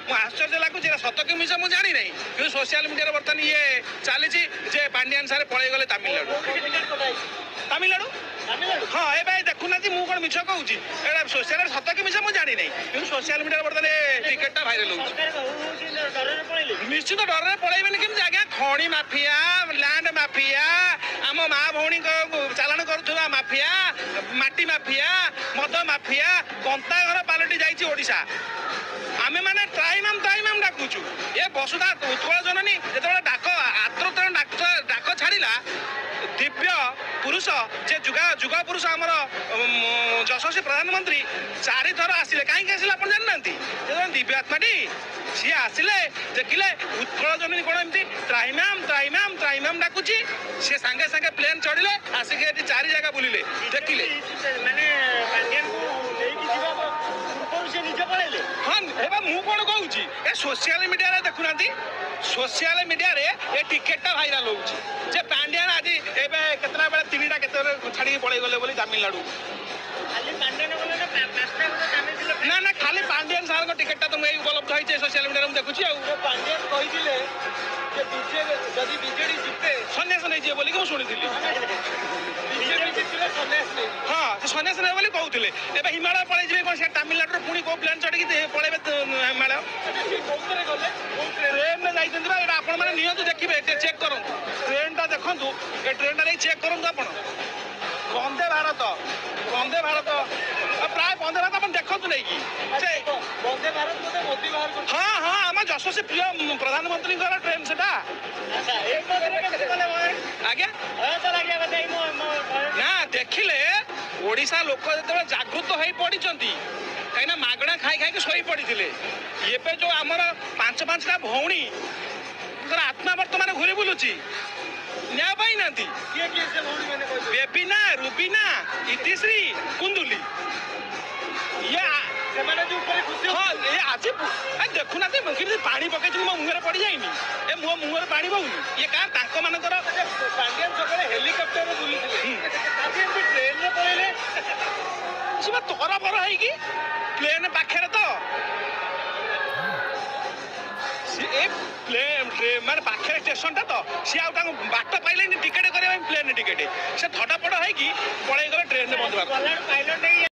ମୁଁ ଆଶ୍ଚର୍ଯ୍ୟ ଲାଗୁଛି। ଏଇଟା ସତ କି ମିଛ ମୁଁ ଜାଣିନାହିଁ, କିନ୍ତୁ ସୋସିଆଲ ମିଡ଼ିଆରେ ବର୍ତ୍ତମାନ ଇଏ ଚାଲିଛି ଯେ ପାଣ୍ଡିଆନ ସାର୍ ପଳେଇଗଲେ ତାମିଲନାଡୁ। ତାମିଲନାଡୁ, ହଁ। ଏବେ ଦେଖୁନାହାନ୍ତି, ମୁଁ କ'ଣ ମିଛ କହୁଛି? ଏଇଟା ସୋସିଆଲ, ସତ କି ମିଛ ମୁଁ ଜାଣିନାହିଁ, କିନ୍ତୁ ସୋସିଆଲ ମିଡ଼ିଆରେ ବର୍ତ୍ତମାନ ଏ ଟିକେଟଟା ଭାଇରାଲ ହେଉଛି। ନିଶ୍ଚିତ ଡରରେ ପଳେଇବେନି କେମିତି ଆଜ୍ଞା? ଖଣି ମାଫିଆ, ଲ୍ୟାଣ୍ଡ ମାଫିଆ, ଆମ ମା ଭଉଣୀଙ୍କ ଚାଲାଣ କରୁଥିବା ମାଫିଆ, ମାଟି ମାଫିଆ, ମଦ ମାଫିଆ, ଗନ୍ତା ଘର ପାଲଟି ଯାଇଛି ଓଡ଼ିଶା। ଆମେମାନେ ତ୍ରାହିମାମ ତ୍ରାହିମାମ ଡାକୁଛୁ। ଏ ବସୁଧା ଉତ୍କଳ ଜନନୀ ଯେତେବେଳେ ଡାକ ଆତ୍ରୋତ୍ରାଣ ଡାକ ଛାଡ଼ିଲା, ଦିବ୍ୟ ପୁରୁଷ ଯେ ଯୁଗ ଯୁଗ ପୁରୁଷ ଆମର ଯଶସ୍ୱୀ ପ୍ରଧାନମନ୍ତ୍ରୀ ଚାରିଥର ଆସିଲେ। କାହିଁକି ଆସିଲେ ଆପଣ ଜାଣିନାହାନ୍ତି? ଯେତେବେଳେ ଦିବ୍ୟ ଆତ୍ମାଟି ସିଏ ଆସିଲେ, ଦେଖିଲେ ଉତ୍କଳ ଜନନୀ କ'ଣ ଏମିତି ତ୍ରାହିମାମ ତ୍ରାହିମାମ ତ୍ରାହିମାମ ଡାକୁଛି, ସିଏ ସାଙ୍ଗେ ସାଙ୍ଗେ ପ୍ଲେନ୍ ଚଢ଼ିଲେ, ଆସିକି ଏଠି ଚାରି ଜାଗା ବୁଲିଲେ, ଦେଖିଲେ। ମାନେ ପାଣ୍ଡିଆନକୁ ନେଇକି ଯିବା ପୂର୍ବରୁ ସେ ନିଜେ ପଳେଇଲେ? ହଁ, ଏବେ ମୁଁ କ'ଣ କହୁଛି, ଏ ସୋସିଆଲ ମିଡ଼ିଆରେ ଦେଖୁନାହାନ୍ତି, ସୋସିଆଲ ମିଡ଼ିଆରେ ଏ ଟିକେଟଟା ଭାଇରାଲ ହେଉଛି ଯେ ପାଣ୍ଡିଆନ ଆଜି ଏବେ କେତେଟା ବେଳେ, 3ଟା କେତେବେଳେ ଛାଡ଼ିକି ପଳେଇଗଲେ ବୋଲି ତାମିଲନାଡୁ। ଖାଲି ପାଣ୍ଡିଆନ ଗଲେ ନା ପାଞ୍ଚଟା ଖଣ୍ଡେ ତାମିଲ? ନା ନା, ଖାଲି ପାଣ୍ଡିଆନ ସାରଙ୍କ ଟିକେଟଟା ତ ମୁଁ ଏଇ ଉପଲବ୍ଧ ହେଇଛି, ସୋସିଆଲ ମିଡ଼ିଆରେ ମୁଁ ଦେଖୁଛି। ଆଉ ପାଣ୍ଡିଆନ କହିଥିଲେ ଯେ ଯଦି ବିଜେଡି ଜିତେ ସନ୍ନ୍ୟାସ ନେଇଯିବେ ବୋଲିକି ମୁଁ ଶୁଣିଥିଲି। ବିଜେଡି ଜିତିଲେ ସନ୍ନ୍ୟାସ ନେଇଯିବେ? ହଁ, ସେ ସନ୍ନ୍ୟାସ ନେବେ ବୋଲି କହୁଥିଲେ। ଏବେ ହିମାଳୟ ପଳେଇଯିବେ କ'ଣ? ସେ ତାମିଲନାଡୁରୁ ପୁଣି କୋଉ ପ୍ଲେନ୍ ଚଢ଼ିକି ପଳେଇବେ ହିମାଳୟ। କୋଉଥିରେ ଗଲେ? ଟ୍ରେନରେ ଯାଇଛନ୍ତି ବା। ଏଇଟା ଆପଣମାନେ ନିଅନ୍ତୁ, ଦେଖିବେ, ଚେକ୍ କରନ୍ତୁ, ଟ୍ରେନଟା ଦେଖନ୍ତୁ, ଏ ଟ୍ରେନଟା ନେଇ ଚେକ୍ କରନ୍ତୁ ଆପଣ। ବନ୍ଦେ ଭାରତ, ବନ୍ଦେ ଭାରତ, ପ୍ରାୟ ବନ୍ଦେ ଭାରତ ଆପଣ ଦେଖନ୍ତୁ ନେଇକି। ସେ ବନ୍ଦେ ଭାରତ ବୋଧେ ମୋଦି ବାହାର? ହଁ ହଁ, ଆମ ଯଶସ୍ୱୀ ପ୍ରିୟ ପ୍ରଧାନମନ୍ତ୍ରୀଙ୍କର ଟ୍ରେନ ସେଟା ଆଜ୍ଞା। ନା, ଦେଖିଲେ ଓଡ଼ିଶା ଲୋକ ଯେତେବେଳେ ଜାଗୃତ ହେଇ ପଡ଼ିଛନ୍ତି, କାହିଁକିନା ମାଗଣା ଖାଇ ଖାଇକି ଶୋଇ ପଡ଼ିଥିଲେ। ଏବେ ଯୋଉ ଆମର ପାଞ୍ଚ ପାଞ୍ଚଟା ଭଉଣୀଙ୍କର ଆତ୍ମା ବର୍ତ୍ତମାନ ଘୁରି ବୁଲୁଛି, ନ୍ୟାୟ ପାଇନାହାନ୍ତି। ବେବିନା, ରୁବିନା, ଇତିଶ୍ରୀ, କୁନ୍ଦୁଲି, ଇଏ ସେମାନେ ଯୋଉ ଉପରେ ଖୁସି। ହଁ, ଏ ଆଜି ଦେଖୁନାହାନ୍ତି କେମିତି ପାଣି ପକେଇଛନ୍ତି, ମୋ ମୁହଁରେ ପଡ଼ିଯାଇନି? ଏ ମୋ ମୁହଁରେ ପାଣି ବହୁନି। ଇଏ କାହା ତାଙ୍କ ମାନଙ୍କର। ପାଣ୍ଡିଆନ ସକାଳେ ହେଲିକପ୍ଟରରେ ବୁଲୁଥିଲେ, ଆଜି ଏମିତି ଟ୍ରେନରେ ପଳେଇଲେ? ସେ ବା ତରବର ହେଇକି ପ୍ଲେନ୍ ପାଖରେ ତ ଏ ପ୍ଲେନ୍ ମାନେ ପାଖରେ ଷ୍ଟେସନଟା ତ, ସିଏ ଆଉ ତାଙ୍କ ବାଟ ପାଇଲେନି ଟିକେଟ କରିବା ପାଇଁ ପ୍ଲେନ୍ ଟିକେଟ, ସେ ଧଡ଼ପଡ଼ ହେଇକି ପଳେଇଗଲେ ଟ୍ରେନରେ। ବନ୍ଧୁ ପାଇଲଟ ନେଇ